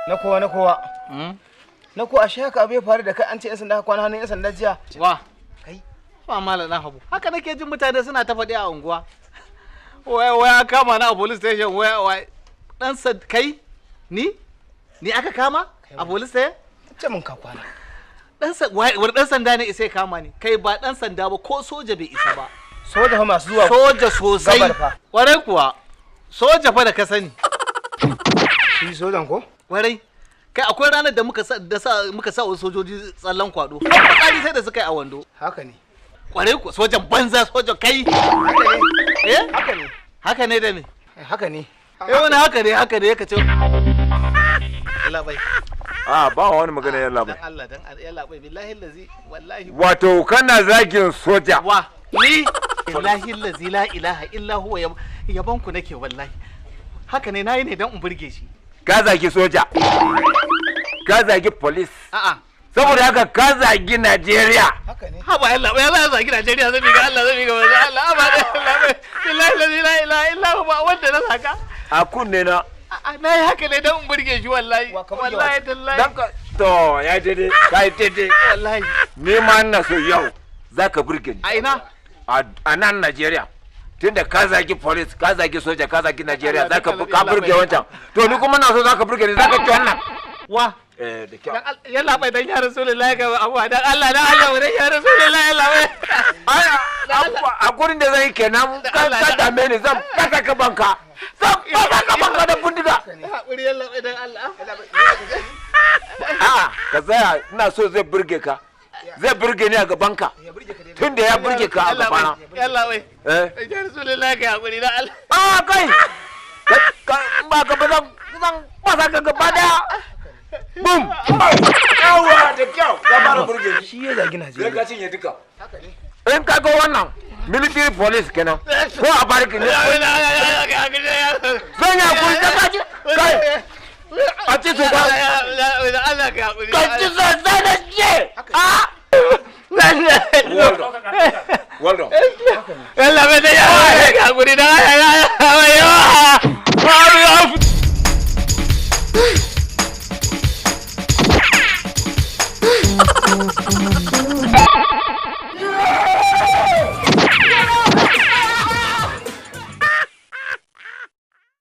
Na kowa, na kowa. Na ko ashe haka abu ya faru da kai, an ce yan sanda ka kwana hannun yan sanda jiya. Wa? Kai. Ba malam dan Habu. Haka nake jin mutane suna ta faɗi a unguwa. Wai wai an kama na a police station, wai wai dan sa kai ni? Ni aka kama a police station? Ce mun ka kwana. Dan sa wai wani dan sanda ne isa ya kama ni? Kai, ba dan sanda ba, ko soja bai isa ba. Soja fa masu zuwa. Soja sosai. Gabar fa. Kwarai kuwa. Soja fa da ka sani. Shi sojan ko? Kwarai. Kai, akwai ranar da muka sa da sa muka sa wasu sojoji tsallan kwado. Har fitsari sai da suka yi a wando. Haka ne. Kwarai kuwa, sojan banza, sojan kai. Haka ne. Eh? Haka ne. Haka ne da me? Haka ne. Eh, wani haka ne, haka ne ka ce. Yalla bai. A ba wani magana, yalla bai. Dan Allah, dan yalla bai, billahi lazi, wallahi. Wato kana zagin soja? Wa? Ni? Billahi lazi la ilaha illa huwa, yaban ku nake wallahi. Haka ne, nayi ne dan in burge shi. Ka zagi soja, ka zagi police. A'a. Saboda haka ka zagi Najeriya. Haka ne. Haba yalla bai, Allah ya zagi Najeriya zai ga Allah zai ga manzo Allah. Haba yalla bai, billahi lazi la ilaha illa huwa, ba wanda na saka. A kunne na. A'a, nayi haka ne dan in burge shi wallahi. Wa ka burge? Wallahi tallahi. Dan ka to ya daidai, ka yi daidai. Wallahi. Ni ma ina so yau zaka burge ni. A ina? A nan Najeriya, tunda ka zagi police, ka zagi soja, ka zagi Najeriya, zaka ka burge wancan, to ni kuma na so zaka burge ni, zaka ci wannan. Wa? Eh, da kyau. Dan yalla bai, dan ya Rasulullahi ka abu, dan Allah, dan Allah, dan ya Rasulullahi, yalla bai. Ai a gurin da zai kenan, ka dame ni, zan fasa ka banka, zan fasa ka banka da bindiga. Hakuri yalla bai, dan Allah. A'a, ka tsaya, ina so zai burge ka, zai burge ni a gaban ka. Ya burge ka dai. Tunda ya burge ka a gabana. Yalla bai. Eh. Dan ya Rasulullahi ka hakuri, dan Allah. A kai, ba ka ba, zan fasa ka gaba daya. Bum, yawa, da kyau, ka fara burge ni. Shi ya zagi Sai Najeriya. ka cinye duka. In ka ga wannan military police kenan ko a bariki ne, zan yi hakuri da kaji kai a ci su ba. Allah ka hakuri. Ka ci sosai da ce a. Well done, well done. Yalla bai, dan ya hakuri, dan Allah.